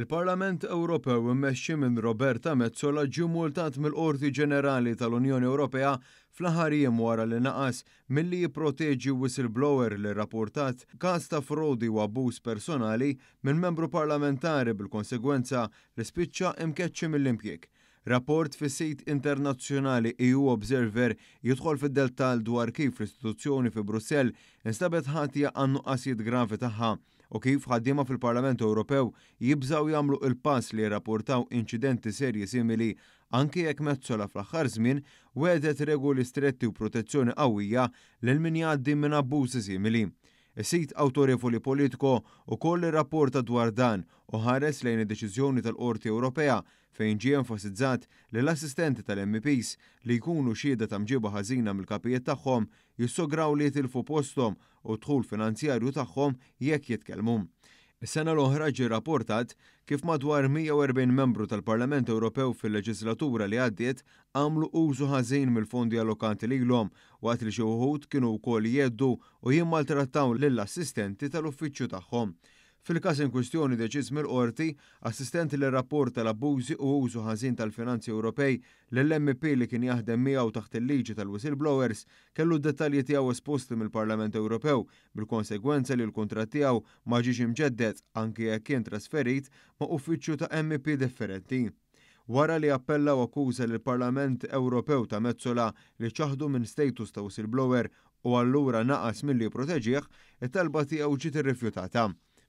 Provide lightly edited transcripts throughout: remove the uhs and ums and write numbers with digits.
Il-Parlament Ewropew immexxi minn Roberta Metsola ġie multat mill-Qorti Ġenerali tal-Unjoni Ewropea fl-aħħar jiem wara li naqas milli jipproteġi whistleblower li rrapportat każ ta' frodi u abbuż personali minn membru parlamentari bil-konsegwenza li spiċċa imkeċċi mill-impjieg. Rapport fis-sit internazzjonali EU Observer jidħol fid-dettall dwar kif l-istituzzjoni fi Brussell instabet ħatja għan-nuqqasijiet gravi tagħha u kif ħaddiema fil-Parlament Ewropew jibżgħu jagħmlu il-pass li jirrapportaw inċidenti serji simili, anke jekk Metsola fl-aħħar żmien wegħdet regoli stretti u protezzjoni qawwija lil min jgħaddi minn abbużi simili. Is-sit awtorevoli Politico ukoll irrapporta dwar dan u ħares lejn id-deċiżjoni tal-Qorti Ewropea fejn ġie enfasizzat li l-assistenti tal-MEPs li jkunu xhieda ta' mġiba ħażina mill-kapijiet tagħhom jissograw li jitilfu posthom u d-dħul finanzjarju tagħhom jekk jitkellmu. Is-sena l-oħra ġie rrapportat kif madwar 140 membru tal-Parlament Ewropew fil-leġislatura li għaddiet għamlu użu ħażin mill-fondi allokati lilhom waqt li xi wħud kienu wkoll jgħeddu u jimmaltrattaw lill-assistenti tal-uffiċċju tagħhom. Fil-każ in kwistjoni deċiż mill-Qorti, assistent li rrapporta l-abbużi u użu ħażin tal-finanzi Ewropej lill-MEP li kien jaħdem miegħu taħt il-liġi tal-whistleblowers kellu d-dettalji tiegħu esposti mill-Parlament Ewropew bil-konsegwenza li l-kuntratt tiegħu ma ġiex imġedded anki jekk kien trasferit ma' uffiċċju ta' MEP differenti. Wara li appella u akkuża lill-Parlament Ewropew ta' Metsola li ċaħdu minn status ta' whistleblower u allura naqas milli jipproteġih, it-talba tiegħu ġiet irrifjutata.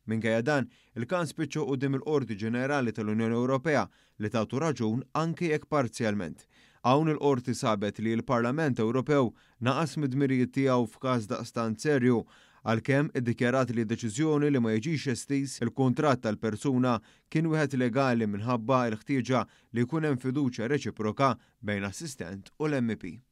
Minkejja dan, il-każ spiċċa quddiem il-Qorti Ġenerali tal-Unjoni Ewropea li tatu raġun anke jekk parzjalment. Hawn il-Qorti sabet li l-Parlament Ewropew naqas mid-dmirijiet tiegħu f'każ daqstant serju, għalkemm iddikjarat li d-deċiżjoni li ma jiġix estiż il-kuntratt tal-persuna kien wieħed legali minħabba l-ħtieġa li jkun hemm fiduċja reċiproka bejn assistent u l-MEP.